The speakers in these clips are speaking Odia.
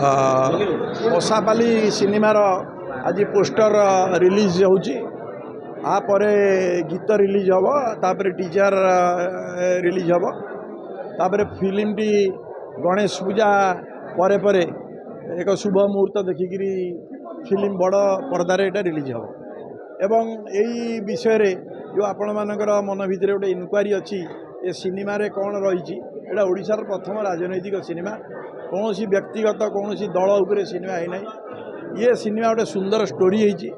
ପଶାପାଲି ସିନେମାର ଆଜି ପୋଷ୍ଟର ରିଲିଜ୍ ହେଉଛି। ତାପରେ ଗୀତ ରିଲିଜ୍ ହେବ, ତାପରେ ଟିଜର ରିଲିଜ୍ ହେବ, ତାପରେ ଫିଲ୍ମଟି ଗଣେଶ ପୂଜା ପରେ ପରେ ଏକ ଶୁଭ ମୁହୂର୍ତ୍ତ ଦେଖିକିରି ଫିଲ୍ମ ବଡ଼ ପରଦାରେ ଏଇଟା ରିଲିଜ୍ ହେବ। ଏବଂ ଏଇ ବିଷୟରେ ଯେଉଁ ଆପଣମାନଙ୍କର ମନ ଭିତରେ ଗୋଟେ ଇନକ୍ୱାରି ଅଛି, ଏ ସିନେମାରେ କ'ଣ ରହିଛି, ଏଇଟା ଓଡ଼ିଶାର ପ୍ରଥମ ରାଜନୈତିକ ସିନେମା। କୌଣସି ବ୍ୟକ୍ତିଗତ, କୌଣସି ଦଳ ଉପରେ ସିନେମା ହେଇନାହିଁ। ଇଏ ସିନେମା ଗୋଟେ ସୁନ୍ଦର ଷ୍ଟୋରି ହେଇଛି।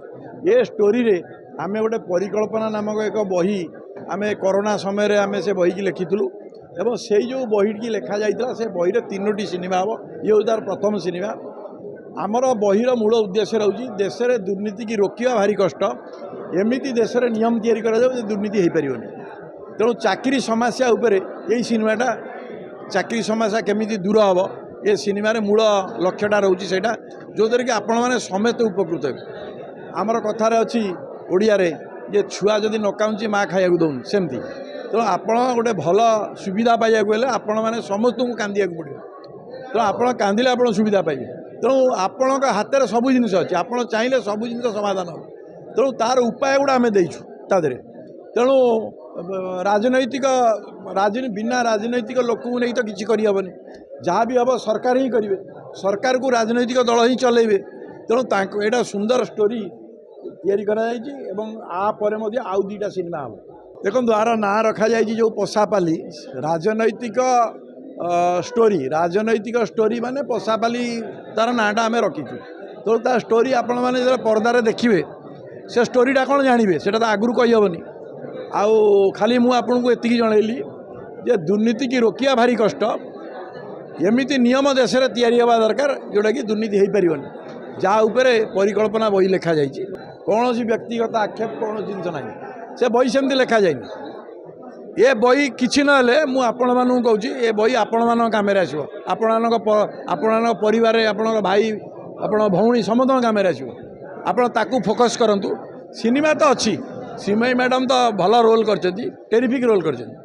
ଏ ଷ୍ଟୋରିରେ ଆମେ ଗୋଟେ ପରିକଳ୍ପନା ନାମକ ଏକ ବହି, ଆମେ କରୋନା ସମୟରେ ଆମେ ସେ ବହିକି ଲେଖିଥିଲୁ ଏବଂ ସେଇ ଯେଉଁ ବହିଟି ଲେଖା ଯାଇଥିଲା, ସେ ବହିରେ ତିନୋଟି ସିନେମା ହେବ। ଇଏ ହେଉଛି ତା'ର ପ୍ରଥମ ସିନେମା। ଆମର ବହିର ମୂଳ ଉଦ୍ଦେଶ୍ୟ ରହୁଛି, ଦେଶରେ ଦୁର୍ନୀତିକି ରୋକିବା ଭାରି କଷ୍ଟ। ଏମିତି ଦେଶରେ ନିୟମ ତିଆରି କରାଯାଉ ଯେ ଦୁର୍ନୀତି ହେଇପାରିବନି। ତେଣୁ ଚାକିରି ସମସ୍ୟା ଉପରେ ଏଇ ସିନେମାଟା, ଚାକିରି ସମସ୍ୟା କେମିତି ଦୂର ହେବ, ଏ ସିନେମାରେ ମୂଳ ଲକ୍ଷ୍ୟଟା ରହୁଛି ସେଇଟା, ଯେଉଁଥିରେ କି ଆପଣମାନେ ସମସ୍ତେ ଉପକୃତ ହେବେ। ଆମର କଥାରେ ଅଛି ଓଡ଼ିଆରେ ଯେ ଛୁଆ ଯଦି ନ କାନ୍ଦୁଛି, ମା ଖାଇବାକୁ ଦେଉନି, ସେମିତି। ତେଣୁ ଆପଣ ଗୋଟେ ଭଲ ସୁବିଧା ପାଇବାକୁ ହେଲେ ଆପଣମାନେ ସମସ୍ତଙ୍କୁ କାନ୍ଦିବାକୁ ପଡ଼ିବ। ତେଣୁ ଆପଣ କାନ୍ଦିଲେ ଆପଣ ସୁବିଧା ପାଇବେ। ତେଣୁ ଆପଣଙ୍କ ହାତରେ ସବୁ ଜିନିଷ ଅଛି। ଆପଣ ଚାହିଁଲେ ସବୁ ଜିନିଷ ସମାଧାନ ହେବ। ତେଣୁ ତାର ଉପାୟ ଗୁଡ଼ା ଆମେ ଦେଇଛୁ ତା ଦେହରେ। ତେଣୁ ରାଜନୈତିକ ବିନା ରାଜନୈତିକ ଲୋକଙ୍କୁ ନେଇ ତ କିଛି କରିହେବନି। ଯାହା ବି ହେବ, ସରକାର ହିଁ କରିବେ। ସରକାରକୁ ରାଜନୈତିକ ଦଳ ହିଁ ଚଲେଇବେ। ତେଣୁ ତାଙ୍କ ଏଇଟା ସୁନ୍ଦର ଷ୍ଟୋରି ତିଆରି କରାଯାଇଛି ଏବଂ ଆ ପରେ ମଧ୍ୟ ଆଉ ଦୁଇଟା ସିନେମା ହେବ। ଦେଖନ୍ତୁ, ଆର ନାଁ ରଖାଯାଇଛି ଯେଉଁ ପଶାପାଲି, ରାଜନୈତିକ ଷ୍ଟୋରି। ରାଜନୈତିକ ଷ୍ଟୋରି ମାନେ ପଶାପାଲି ତାର ନାଁଟା ଆମେ ରଖିଛୁ। ତେଣୁ ତା ଷ୍ଟୋରି ଆପଣମାନେ ଯେତେବେଳେ ପରଦାରେ ଦେଖିବେ, ସେ ଷ୍ଟୋରିଟା କ'ଣ ଜାଣିବେ। ସେଇଟା ତ ଆଗରୁ କହିହେବନି। ଆଉ ଖାଲି ମୁଁ ଆପଣଙ୍କୁ ଏତିକି ଜଣେଇଲି ଯେ ଦୁର୍ନୀତିକି ରୋକିବା ଭାରି କଷ୍ଟ। ଏମିତି ନିୟମ ଦେଶରେ ତିଆରି ହେବା ଦରକାର, ଯେଉଁଟାକି ଦୁର୍ନୀତି ହେଇପାରିବନି, ଯାହା ଉପରେ ପରିକଳ୍ପନା ବହି ଲେଖାଯାଇଛି। କୌଣସି ବ୍ୟକ୍ତିଗତ ଆକ୍ଷେପ, କୌଣସି ଜିନିଷ ନାହିଁ। ସେ ବହି ସେମିତି ଲେଖାଯାଇନି। ଏ ବହି କିଛି ନହେଲେ ମୁଁ ଆପଣମାନଙ୍କୁ କହୁଛି, ଏ ବହି ଆପଣମାନଙ୍କ କାମରେ ଆସିବ। ଆପଣମାନଙ୍କ ପରିବାରରେ ଆପଣଙ୍କ ଭାଇ, ଆପଣଙ୍କ ଭଉଣୀ, ସମସ୍ତଙ୍କ କାମରେ ଆସିବ। ଆପଣ ତାକୁ ଫୋକସ୍ କରନ୍ତୁ। ସିନେମା ତ ଅଛି। ଶ୍ରୀମୟୀ ମ୍ୟାଡ଼ାମ୍ ତ ଭଲ ରୋଲ୍ କରିଛନ୍ତି, ଟେରିଫିକ୍ ରୋଲ୍ କରିଛନ୍ତି।